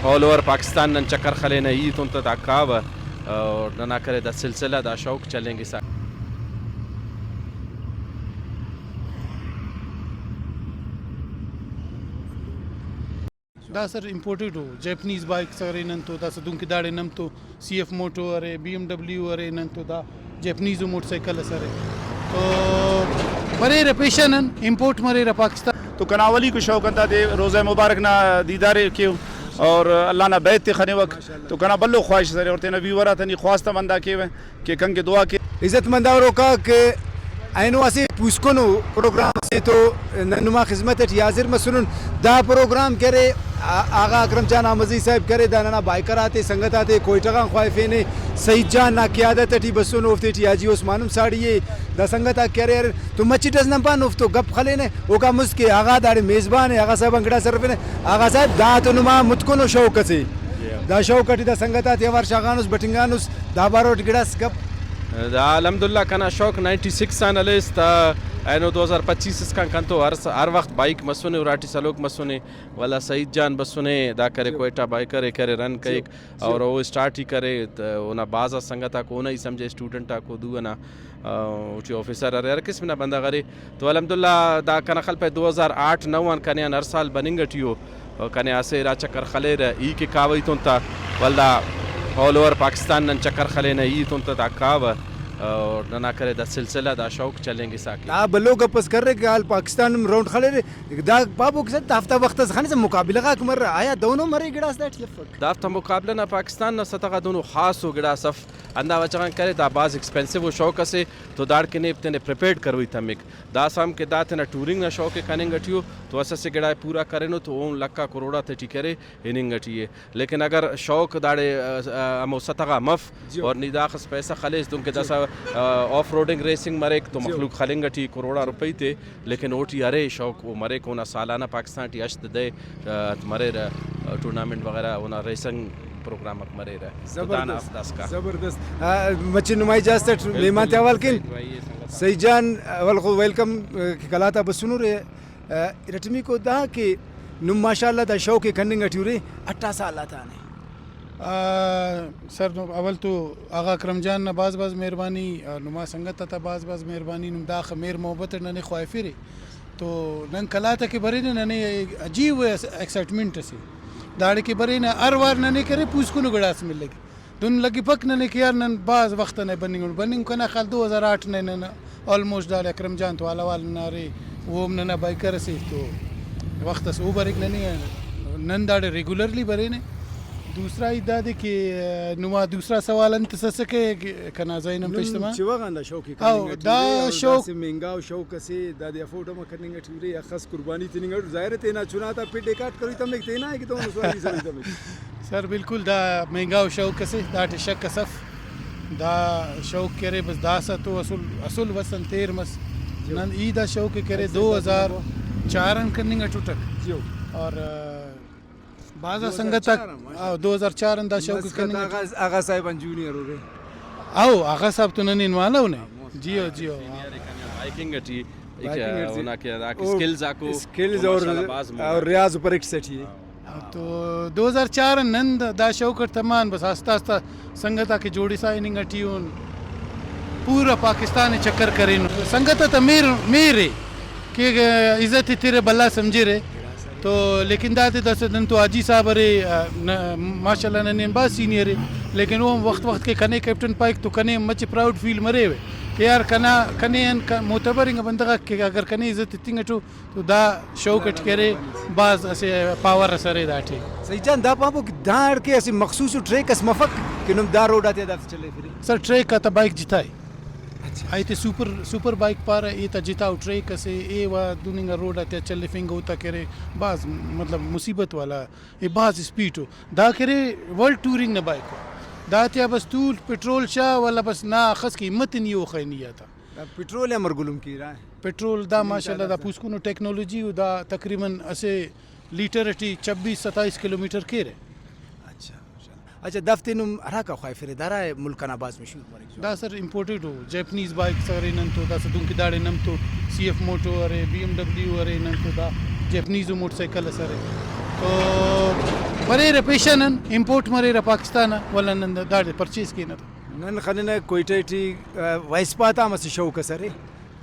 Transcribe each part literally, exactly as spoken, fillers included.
All over Pakistan نن چکر خلینہ، ہیت انت دا کاوہ، اور ننا کرے دا سلسلہ، دا شوق چلینگسا۔ دا سر امپورٹڈ ءُ، جیپنیز بائکس ارے نن تو، داسہ دنکہ داڑے نن تو سی ایف موٹو ارے، بی ایم ڈبلیو ارے، نن تو دا جیپنیزو موٹر سائیکل اس ارے۔ تو بریرہ پیشن ان امپورٹ مریرہ پاکستان۔ تو کنا اولیکو شوق انت آتے روزہ مبارک نا دیدار ءِ کیو اور اللہ نا بیت تے خنیوک۔ تو کنا بھلو خواہش اس ارے اور تینا ویور آتا نی خواست ہم ہندا کیوہ۔ کہ کنکہ دعا کے۔ عزت مند اوروکا کہ اینو اسہ پوسکنو پروگرام سے تو نن نما خذمت اٹی حاضر مسنن۔ دا پروگرام کہ ارے آ-، آغا اکرم جان احمدزئی صاحب کہ ارے، دا ننا بائیکر آتے، سنگت آتے کوئٹہ غان خواہفینے، سعید جان نا قیادت اٹی بسنو، اوفتے ٹی حاجی عثمان ہم ساڑی ءِ۔ دا سنگت آک کہ ارے ارے تو مچٹ ئس نن پان اوفتو گپ خلینہ، اوکان مست کہ آغا داڑے میزبان ءِ، آغا صاحب آن گڑاس ہرفینے۔ آغا صاحب دا تو نما متکنو شوق اسے، دا شوق اٹی دا سنگت آتے اوار شاغانس، بٹنگانس، دا باروٹ گڑاس گپ۔ دا الحمدللہ کنا شوق نائنٹی سکس آن ہلیس تا اینو دو ہزار پچیس اسکان کنتو ہر س-، ہر وخت بائیک مسنے، اراٹی سلوک مسنے، ولدا سعید جان بسنے، دا کرے کوئٹہ بائیکر ءِ، کرے رن کیک اور او اسٹارٹ ہی کرے، تہ اونا بھاز آ سنگت آک اونا ہی سمجھہ، اسٹوڈنٹ آک او دو ئنا، آ، اوٹی آفیسر ارے، ہر قسم نا بندغ ارے۔ تو الحمدللہ دا کنا خلپہ دو ہزار آٹھ نو آن کنے آن ہر سال بننگ ٹی ءُ، کنے اسہ ارا چکر خلیرہ، ای کہ کاوہ ایتون تا، ولدا آل اوور پاکستان نن چکر خلینہ، ای ایتون تا دا کاوہ، اور ننا کرے دا سلسلہ، دا شوق چلینگسا کے۔ دا بھلو گپ اس کرے کہ آل پاکستان ہم راؤنڈ خلیرہ، دا پابو کہ دافتا وخت اس خنسہ مقابلہ غاک مرہ، آیا دہنو مرے گڑاس داٹی افک؟ دافتا مقابلہ نا پاکستان نا سطح غا دہنو خاصو گڑاس اف، ہندا وجہ غان کرے دا بھاز ایکسپینسو ءُ شوق اسے، تو داڑکن ایب تینے پریپیئرڈ کروئی تمک۔ داسہ ہم کہ دا تینا ٹورنگ نا شوق ءِ کننگ ٹی ءُ، تو اسہ اسہ گڑا ءِ پورا کرینو تو اون لکھ آ کروڑ آتے ٹی کرے ہننگ ٹی ءِ۔ لیکن اگر شوق داڑے، آ، آ، ہمو سطح غا مف جی۔ اور نی داخس پیسہ خلیس دنکہ جی۔ داسہ، آ، آف روڈنگ ریسنگ مریک تو جی۔ مخلوق خلنگ ٹی کروڑا روپئی تے، لیکن اوٹی ارے شوق او مریک، اونا سالانہ پاکستان ٹی ہشت دہ، آ، مریرہ، آ، ٹورنامنٹ وغیرہ، اونا ریسنگ پروگرام آک مریرہ۔ تو دانا زبردست، اف داسکان۔ زبردست۔ آ، مچے نما اجازت اٹ بالکل، مہمان تے حوال کین۔ سعید بھائی، اے سنگت آک۔ سعید جان، ولدا خو ویلکم، آ، کہ قلات آ بسنورے۔ آ، ارٹمیکو دا کہ نم ماشاءاللہ دا شوق ءِ کننگ ٹی ارے، اٹھا سال آتانے۔ آ، سر، اول تو آغا اکرم جان نا بھاز بھاز مہربانی، آ، نما سنگت آتا بھاز بھاز مہربانی، نم داخہ مہر محبت اٹ ننے خواہفرے۔ تو نن قلات آ کہ برینہ ننے عجیب ءُ ایکسائٹمنٹ اسے۔ داڑے کہ برینہ ہر وار ننے کرے پوسکنو گڑاس ملک۔ دن لگپک ننے کہ یار نن بھاز وخت ئنا بننگ اُن۔ بننگ کنا خیال دو ہزار آٹھ نا نن آلموسٹ داڑے اکرم جان تو حال احوال نا ارے، او ہم ننا بائیکر اسے تو وخت اس او بریک ننے، نن داڑے ریگولرلی برینہ۔ دوسرا ہیت دادے کہ نما دوسرا سوال انت اس اسکہ کہ کنا ذہن ہم نم پیش تما۔ چوغان دا شوق ءِ او، کننگ ٹی دا ارے اور شوق داسہ مہنگا و شوق اسے دادے افورڈ ہم کننگ ٹی ارے، اخس قربانی تننگ ٹی، ظاہر ہے تینا چنا تا پڈ ءِ کاٹ کروئی تمک، تینا ءِ کہ تو سواری سروئی تمک۔ سر، بالکل دا مہنگا و شوق اسے، داٹی شک اس اف۔ دا شوق کہ ارے بس داسہ تو اسل، اسل وس آن تیر مس۔ جیو۔ نن ای دا شوق کہ ارے ایسے دو ہزار چار آن کننگ اٹ اٹک۔ جیو۔ اور، آ، بھاز آ دو ہزار سنگت آک، چار آن، ماشاءاللہ۔ آ، دو ہزار چار آن دا شوق مسکت کننگ اٹ۔ آغا، آغا صاحب آن جونیئر ارے۔ او، آغا صاحب تو ننے ہنوالو نے۔ آلموسٹ۔ جیو، جیو۔ سینئر ءِ کنے بائیکنگ اٹی۔ Biking T. اونا کہ ہراکہ او، اسکلز آکو، اسکلز تو اور، ماشاءاللہ بھاز مون اور آ۔ ریاض اوپر ایک سیٹ ہی ہے۔ تو دو ہزار چار آن نن دا، دا شوق اٹ تمان بس آستہ آستہ سنگت آک کہ جوڑسا ہننگ ٹی اُن، پورا پاکستان ءِ چکر کرینن۔ سنگت آتا مہر، مہر ءِ کہ عزت ایترہ، بھلا سمجھرہ۔ تو لیکن دادے داسہ نن تو حاجی صاحب ارے، آ، ن-، ماشاءاللہ ننے آن بھاز سینئر ءِ، لیکن او ہم وخت وخت کہ کنے کیپٹن پائک تو کنے ہم مچہ پراؤڈ فیل مریوہ کہ یار کنا، کنے آن ک-، معتبر انگا بندغ آک کہ اگر کنے عزت ایتنگ اٹو تو دا شوق اٹ کہ ارے بھاز اسہ پاور اس ارے داٹی۔ سعید جان، دا پاپو کہ داڑکہ اسہ مخصوص ٹریک اس مفک کہ نم دا روڈ آتے دافتے چلیفرے؟ سر، ٹریک آتا بائک جتا ءِ۔ اچھا۔ ایتے سپر، سپر بائک پارہ، ایتا جتا ءُ ٹریک اسے، اے وا دن انگا روڈ آتیا چلیفنگ اوتا کہ ارے بھاز مطلب مصیبت والا، اے بھاز اسپیڈ ءُ۔ دا کہ ارے ورلڈ ٹورنگ نا بائک ءُ۔ داتیا بس تول پٹرول شا ولدا بس نا اخس کہ ہمت نی اوخہ نی آتا۔ دا پٹرول امر گلم کیرہ؟ پٹرول دا نی ماشاءاللہ دا دا داسہ۔ پوسکنو ٹیکنالوجی ءُ، دا تقریباً اسہ لیٹر ٹی چھبیس ستائیس کلومیٹر کیرہ۔ اچھا، ماشاءاللہ۔ اچھا، دافتے نم ہراکا خواہفرے؟ دارا ملک ئنا بھاز مشہور مریک۔ دا سر امپورٹڈ ءُ، جیپنیز بائکس ارے نن تو، داسہ دنکہ داڑے نن تو سی ایف موٹو ارے، بی ایم ڈبلیو ارے، نن تو دا جیپنیزو موٹر سائیکل اس ارے۔ تو مریرہ پیشہ نن امپورٹ مریرہ پاکستان آ، ولدا نن داڑے پرچیز کینہ تہ۔ نن خننہ کوئٹہ ٹی، آ، ویسپا تا ہم اسہ شوق اس ارے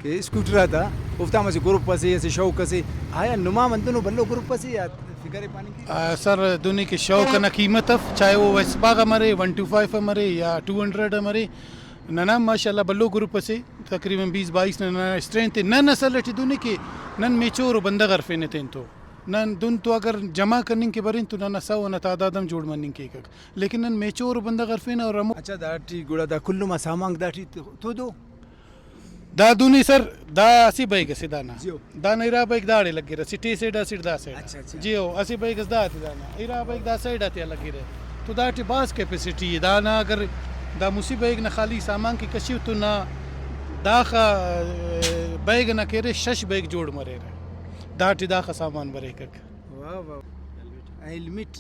کہ اسکوٹر آتا، اوفتا ہم اسہ گروپ اسے، اسہ شوق اسے۔ آیا نما ہم ہندنو بھلو گروپ اسے یا فکر ئے پاننگ کیک؟ آ، سر، دہنے کہ شوق انا قیمت اف، چاہے او ویسپا غا مرے، ون ٹو فائیو مرے یا ٹو ہنڈریڈ مرے، ننا ماشاءاللہ بھلو گروپ اسے، تقریباً بیس بائیس ننا اسٹرینتھ اے۔ نن اصل ٹی دہنے کہ نن میچور و بندغ ہرفینہ تینتو۔ نن دن تو اگر جمع کننگ کہ برین تو ننا سو ئنا تعداد ہم جوڑ مننگ کیکک، لیکن نن میچور بندغ ہرفینہ اور ہمو۔ اچھا، داٹی گڑا دا کل نما سامانک داٹی تو، تو دو؟ دا دہنے سر، دا اسہ بیگ اسے دانا۔ جیو۔ دانا ارا بیگ داڑے لگرہ، اسٹ اے سائیڈ آ، اسٹ دا سائیڈ آ۔ اچھا، اچھا۔ جیو، اسہ بیگ اس دا تے دانا، ارا بیگ دا سائیڈ آتے آ لگرہ۔ تو داٹی بھاز کیپیسٹی ءِ۔ دانا اگر دا مسہ بیگ نا خالی سامان کہ کشیو تو نا داخہ، آ، بیگ ئنا کہ ارے شش بیگ جوڑ مریرہ۔ داٹی داخہ سامان بریکک۔ واہ واہ۔ ہیلمٹ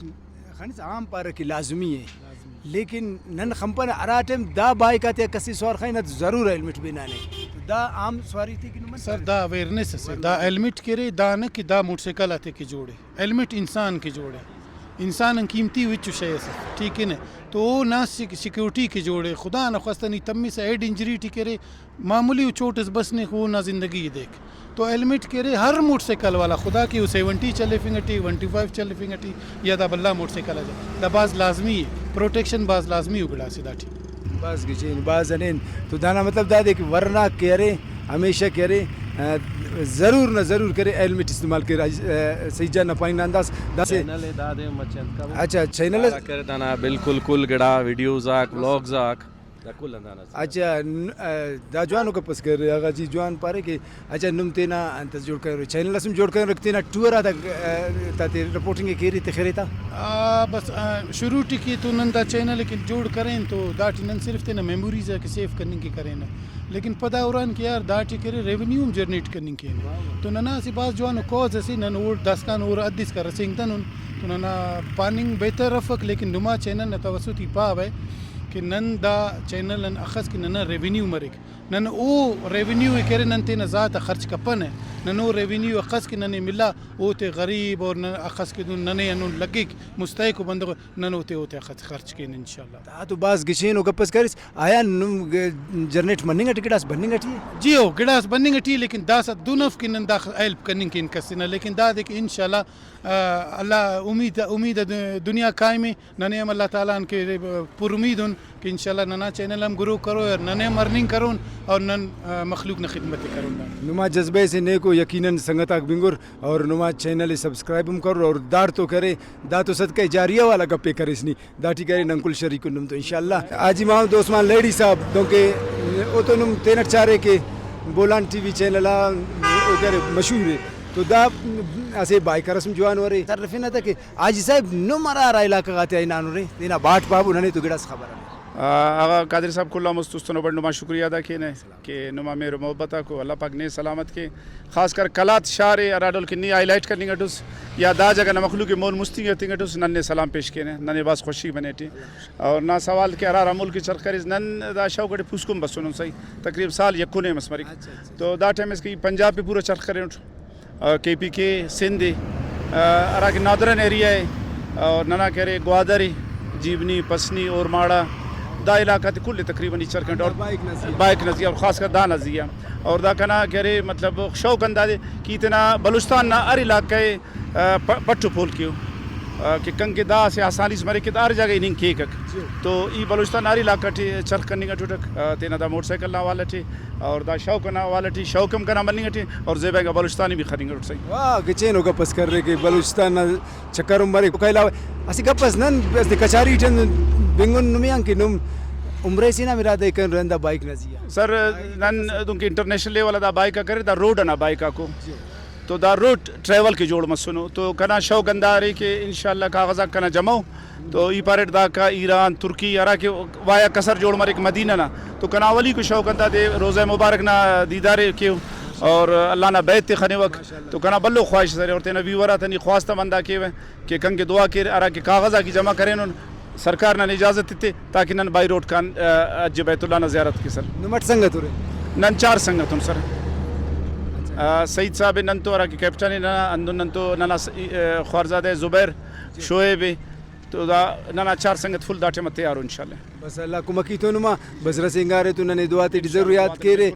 خنس عام پارہ کہ لازمی ءِ۔ لازمی۔ لیکن نن خنپنہ ہرا ٹائم دا بائیک آتیا کس ئے سوار خننگ نا تو ضرور ہیلمٹ بنانے۔ تو دا عام سواری تے کہ نمن سر، دا اویئرنیس اسے، دا ہیلمٹ کہ ارے، دا نہ کہ دا موٹر سائیکل آتے کہ جوڑے۔ ہیلمٹ انسان کہ جوڑے، انسان آن قیمتی ہچو شے ئس اف، ٹھیک ءِ نہ؟ تو او نا سیک-، سیکیورٹی کہ جوڑے، خدا نخواستہ نی تمسہ ہیڈ انجری ٹی کہ ارے، معمولی او چوٹ ئس بس نے خو نا زندگی ءِ دیک۔ تو ہیلمٹ کہ ارے ہر موٹر سائیکل والا، خدا کہ او سیونٹی چلیفنگ ٹی، ون ٹو فائیو چلیفنگ ٹی، یا دا بھلا موٹر سائیکل آ جا، دا بھاز لازمی ءِ، پروٹیکشن بھاز لازمی او گڑاسے داٹی۔ بھاز گچین، بھاز ہنین۔ تو دانا مطلب دادے کہ ورناک کہ ارے، ہمیشہ کہ ارے، آ، ضرور نہ ضرور کہ ارے ہیلمٹ استعمال کرے۔ آ، سعید جان نا پاننگ نا انداز داسہ۔ چینل ءِ دادے مچہ انت کبو۔ اچھا، چینل ءِ۔ دارا کرے دانا بالکل کل گڑا ویڈیوز آک، ولاگز آک، دا کل ہندانا۔ اچھا، ن-، آ، دا جوانو گپ ئس کرے، اگہ جی جوان پارے کہ اچھا، نم تینا انت ئس جوڑ کرینو، چینل ئس ہم جوڑ کرینو، تینا ٹور آتا، آ، تا تے رپورٹنگ ءِ کیرے تخرے تا؟ آ، بس، آ، شروع ٹی کہ تو نن دا چینل ءِ کہ جوڑ کرین تو داٹی نن صرف تینا میموریز ءِ کہ سیو کننگ کہ کرینہ، لیکن پدا ہُران کہ یار داٹی کہ ارے ریونیو ہم جنریٹ کننگ کینہ۔ تو ننا اسہ بھاز جوانو کاز اسے، نن اوڑ داسکان ہُر حد اسکا رسینگتنن، تو ننا پاننگ بہتر افک، لیکن نما چینل نا توسط ای پاوہ کہ نن دا چینل آن اخس کہ ننا ریونیو مریک۔ نن او ریونیو ءِ کہ ارے نن تینا ذات آ خرچ کپنہ، نن او ریونیو اخس کہ ننے ملا، اوتے غریب اور نن اخس کہ دہن ننے ہندن لگک، مستحق ءُ بندغ، نن اوتے، اوتے اخس خرچ کین انشاءاللہ۔ دا تو بھاز گچینو گپ ئس کریس۔ آیا نم گ-، جنریٹ مننگ ٹی گڑاس بننگ ٹی ءِ؟ جی ہو، گڑاس بننگ ٹی ءِ، لیکن داسہ دہن اف کہ نن داخہ ہیلپ کننگ کین کس نا، لیکن دادے کہ انشاءاللہ، آ، اللہ امید، امید دنیا قائم ءِ۔ ننے ہم اللہ تعالیٰ آن کہ پر امید ان کہ انشاءاللہ ننا چینل ہم گرو کرو اور ننے ہم ارننگ کرون اور نن، آ، مخلوق نا خدمت ءِ کرون۔ نما جذبہ سے نیکو، یقیناً سنگت آک بنگر اور نما چینل ءِ سبسکرائب ہم کرو اور داڑتو کرے، دا تو صدقہ جاریہ والا گپے کریس نی، داٹی کرے نن کل شریک ان نم تو انشاءاللہ۔ حاجی محمد عثمان لہڑی صاحب، دنکہ او تو نم تینٹ چارے کہ بولان ٹی وی چینل آ او کرے مشہور ءِ، تو دا اسہ بائیکر اس ہم جوانو ارے۔ ترفینہ تہ کہ حاجی صاحب، نم ہرا ہرا علاقہ غاتیا ہنانرے، تینا باٹ پابو، ننے تو گڑاس خبر ارے۔ آ، آغا قادر صاحب، کل آن مست است و بڑ نما شکریہ ادا کینہ کہ نما مہر و محبت آکو اللہ پاک نے سلامت کے۔ خاص کر قلات شار ءِ ہرا ڈول کہ نے ہائی لائٹ کننگ اٹس یا دا جگہ نا مخلوق ءِ مون مستی اتنگ اٹس، نن نے سلام پیش کینہ، ننے بھاز خوشی بنے ٹی۔ اور نا سوال کہ ہرا ہرا ملک چرخ کریس، نن دا شوق اٹی پوسکن بسنن سہی، تقریباً سال یکو نے مس مریک۔ تو دا ٹائم اس کہ پنجاب پہ پورا چرخ کرینٹ۔ آ، کے پی کے، سندھ ءِ، آ، ہراکہ نادرن ایریا ءِ، اور ننا کہ ارے گوادر ءِ، جیبنی، پسنی، اورماڑہ، دا علاقہ تے کل ءِ تقریباً ای چرکنٹ اور بائک نا زیہا۔ بائک نا زیہا اور خاص کر دانا زیہا۔ اور دا کنا کہ ارے مطلب شوق ہندادے کہ ای تینا بلوچستان نا ہر علاقہ ءِ، آ، پ-، پٹ و پول کیو، آ، کہ کنکہ دا اسہ آسانی اس مریک کہ دا ہر جاگہ ہننگ کیکک۔ جی۔ تو ای بلوچستان نا ہر علاقہ ٹی چرخ کننگ اٹوٹک، آ، تینا دا موٹر سائیکل نا حوالہ ٹی۔ اور دا شوق نا حوالہ ٹی، شوق ہم کنا مننگ ٹی، اور زیبا انگا بلوچستان ءِ بھی خننگ اٹ سہی۔ واہ، گچینو گپ اس کرے کہ بلوچستان نا چکر ہم مریک۔ اوکا علاوہ اسہ گپ اس نن اسہ کچاری ٹی ہم بنگن نمے آن کہ نم عمرہ سے نا ہم ارادہ ءِ کرین رندا بائک نا زیہا۔ سر، نن دنکہ انٹرنیشنل لیول آ دا بائک آک ارے، دا روڈ انا بائک آکو۔ جی۔ تو دا روڈ ٹریول کہ جوڑ مسنو، تو کنا شوق ہندا ارے کہ انشاءاللہ کاغذ آک کنا جمع ءُ۔ تو ای پاریٹ داکا ایران، ترکی، ہرا کہ وایا قصر جوڑ مریک مدینہ نا، تو کنا اولیکو شوق انت دادے روضہ مبارک نا دیدار ءِ کیو اور اللہ نا بیت ءِ خنیوک۔ تو کنا بھلو خواہش اس ارے اور تینا ویور آتا نی خواست ہم ہندا کیوہ کہ کنکہ دعا کیر، ہرا کہ کاغذ آک ای جمع کرینن، سرکار نن اجازت ایتے تاکہ نن بائی روڈ کان، آ، حج بیت اللہ نا زیارت کیسر۔ نم اٹ سنگت ارے؟ نن چار سنگت ان سر۔ آ، سعید صاحب ءِ نن تو، ہرا کہ کیپٹن ءِ ننا، ہندن نن تو ننا س-، آ، خوارزادہ زبیر، شعیب ءِ، تو دا ننا چار سنگت فل دا ٹائم آ تیار ءُ انشاءاللہ۔ بس اللہ کمکی تو نما، بس رس انگارے تو ننے دعا تیٹی ضرور یاد کیرے۔